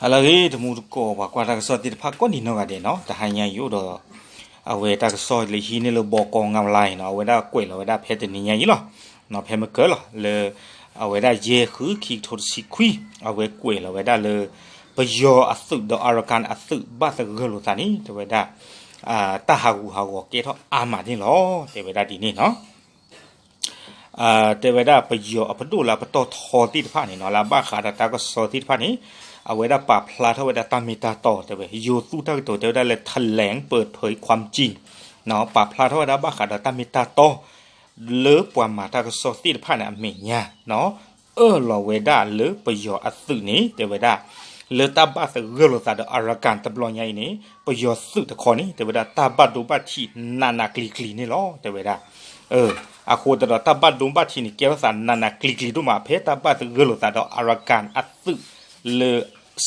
ဟါလၢအဂ့ၤ တမူတကိး ပှၤကွၢ်တၢ်ကစီၣ်သ့ၣ်တဖၣ်ကိးနံၤနီၢ်ဂၤဒဲးနီၤ, တဟါညါအံၤအိၣ်ဒီး အဝဲတၢ်ကစီၣ်လၢဟံးန့ၢ်လၢ ဘီကီ ငါးဘီ အံၤနီၤ, အဝဲဒၣ်ကွဲးလီၤဝဲဒၣ်ဖဲတနံၤညါအံၤလီၤ. ဖဲမုၢ်ကၢၤလီၤ လၢ အဝဲဒၣ်ယဲၢ်ဃု ခံကထိတဆံခွံ အဝဲကွဲးလီၤဝဲဒၣ်လၢ ပယီၤအသုးဒီး Arakan အသုးဘၣ်သဂၢၢ်လိာ်သးန့ၣ် တဲဝဲဒၣ် တၢ်ဟးဂူာ်ဟးဂီၤကဲထီၣ်အါမးန့ၣ်လီၤ. တဲဝဲဒၣ်ဒ်န့ၣ်နီၤ. တဲဝဲဒၣ်ပယီၤအပဒိၣ်လၢအပတီၢ်ထီသ့ၣ်တဖၣ်န့ၣ်နီၤ, လၢအဘၣ်ဃးဒီးတၢ်ကစီၣ်သ့ၣ်တဖၣ်န့ၣ် အဝဲဒၣ်ပာ်ဖျါထီၣ်ဝဲဒၣ်တၢ်မ့ၢ်တၢ်တီ တဲဝဲ ယိၤသူၣ်တၢ်ကတိၤ တဲဝဲဒၣ်လၢ แถลงเปิดเผยความจริง ပာ်ဖျါထီၣ်ဝဲဒၣ်ဘၣ်ဃးဒီးတၢ်မ့ၢ်တၢ်တီ လၢပှၤမၤတၢ်ကစီၣ်သ့ၣ်တဖၣ်န့ၣ်အမဲာ်ညါ အၢၣ်လီၤဝဲဒၣ်လၢပယီၤအသုးန့ၣ် တဲဝဲဒၣ် လၢတၢ်ဘၣ်သဂၢၢ်လိာ်သးဒီး Arakan တဘျီညါအံၤန့ၣ် ပယီၤသုးတခီန့ၣ် တဲဝဲဒၣ်တၢ်ဘၣ်ဒိဘၣ်ထံးနးနးကျံၤကျံၤန့ၣ်လီၤ တဲဝဲဒၣ်. အဃိသတးဒီးတၢ်ဘၣ်ဒိဘၣ်ထံးန့ၣ် ကဲထီၣ်သးနးနးကျံၤကျံၤဒိၣ်မး ဖဲတၢ်ဘၣ်သဂၢၢ်လိာ်သးဒီး Arakan အသုး လၢ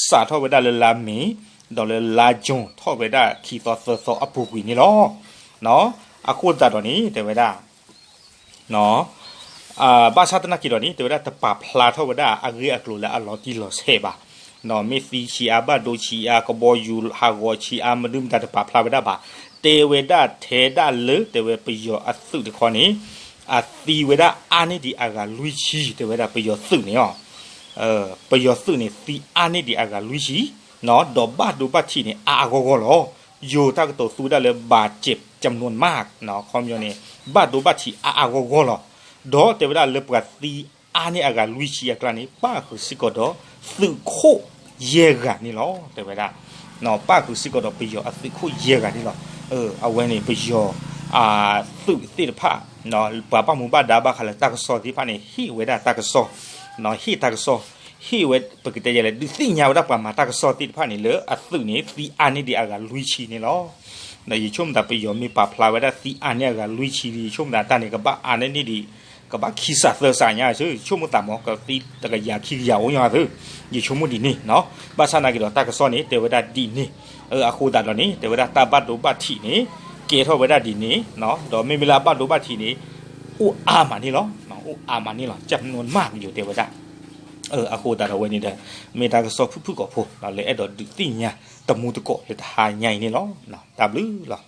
စးထီၣ်ဝဲဒၣ်လၢလါမ့ၤ ဒီးလၢလါကၠိၣ် ထီၣ်ဝဲဒၣ်ခံသီသၢသီအပူၤကွံာ်န့ၣ်လီၤ. အဃိသတးဒီးန့ၣ် တဲဝဲဒၣ် ဘၣ်ဆၣ်သနာ်က့ဒီးန့ၣ် တဲဝဲဒၣ်တပာ်ဖျါထီၣ်ဝဲဒၣ်အဂ့ၢ်အကျိၤလၢအလီၤတံၢ်လီၤဆဲးဘၣ်. မ့ၢ်သံဆံးအါ ဘၣ်ဒိဆံးအါ ကဘီယူၤဟးဂီၤဆံးအါ မနုၤမတၤတပာ်ဖျါဝဲဒၣ်ဘၣ်. တဲဝဲဒၣ်ထဲဒၣ်လၢ တဲဝဲပယီၤအသုးတခီန့ၣ် အသံဝဲဒၣ်အါန့ၢ်ဒံးအဂၤလွံၢ်ဆံ တဲဝဲဒၣ်ပယီၤသုးန့ၣ်လီၤ. ပယီၤသုးန့ၣ်သံအါန့ၢ်ဒံးအဂၤလွံၢ်ဆံ ဒီးဘၣ်ဒိဘၣ်ထံးန့ၣ် အါအါဂီၢ်ဂီၢ်လီၤ. ယိၤတၢ်ကတိၤသူဝဲဒၣ်လၢ บาดเจ็บจำนวนมาก ခီပညီန့ၣ် ဘၣ်ဒိဘၣ်ထံးအါအါဂီၢ်ဂီၢ်လီၤ. ဒီးတဲဝဲဒၣ်လၢပှၤသံအါန့ၢ်အဂၤလွံၢ်ဆံအကျါန့ၣ် ပၣ်ဃုာ်စ့ၢ်ကီးဒီးသုးခိၣ်ယဲၢ်ဂၤန့ၣ်လီၤ တဲဝဲဒၣ်. ပၣ်ဃုာ်စ့ၢ်ကီးဒီးပယီၤအသုးခိၣ်ယဲၢ်ဂၤန့ၣ်လီၤ. အဝဲန့ၣ်ပယီၤ သုးသ့ၣ်တဖၣ် ပှၤဘၣ်မူဘၣ်ဒါဘၣ်ဃးလၢတၢ်ကစီၣ်သ့ၣ်တဖၣ်န့ၣ် ဟ့ၣ်ဝဲဒၣ်တၢ်ကစီၣ် ဟ့ၣ်တၢ်ကစီၣ် ဟ့ၣ်ဝဲ ပကတဲယဲလဲၣ် ဒုးသ့ၣ်ညါဝဲဒၣ်ပှၤမၤတၢ်ကစီၣ်သ့ၣ်တဖၣ်န့ၣ်လၢအသုးန့ၣ် သံအါန့ၢ်ဒံးအဂၤလွံၢ်ဆံန့ၣ်လီၤ. ဒီးယဆိကမိၣ်သးပယီၤမ့ၢ်ပာ်ဖျါဝဲဒၣ်သံအါန့ၢ်အဂၤလွံၢ်ဆံ ယဆိကမိၣ်သးတၢ်န့ၣ် ကဘၣ်အါန့ၢ်ဒံး ကဘၣ်ခံစးသၢစးညါသု ယဆိကမိၣ်သးမ့ၢ် ကသံတကယၤခံကယၤအိၣ်ညါသု ယဆိကမိၣ်ဒ်န့ၣ်နီၤ. ဘၣ်ဆၣ်သနာ်က့ဒီးတၢ်ကစီၣ်န့ၣ် တဲဝဲဒၣ်ဒ်န့ၣ်. အဃိသတးဒီးန့ၣ် တဲဝဲဒၣ်တၢ်ဘၣ်ဒိဘၣ်ထံးန့ၣ် ကဲထီၣ်ဝဲဒၣ်ဒ်န့ၣ် ဒီးမ့မ့ၢ်လၢအဘၣ်ဒိဘၣ်ထံးန့ၣ် အိၣ်အါမးန့ၣ်လီၤ. အိၣ်အါမးန့ၣ်လီၤ ကၠၢ်နူမၢ်ကယိၤတဲဝဲဒၣ်. အဃိသတးဒီးဝဲန့ၣ်ဒီး မ့ၢ်တၢ်ကစီၣ်ဖုၣ်ဖုၣ်ကိာ်ဖိ လၢအဲၣ်ဒိးဒုးသ့ၣ်ညါတမူတကိးလၢတဟါညါအံၤန့ၣ်လီၤ. တၢ်ဘျုးလီၤ.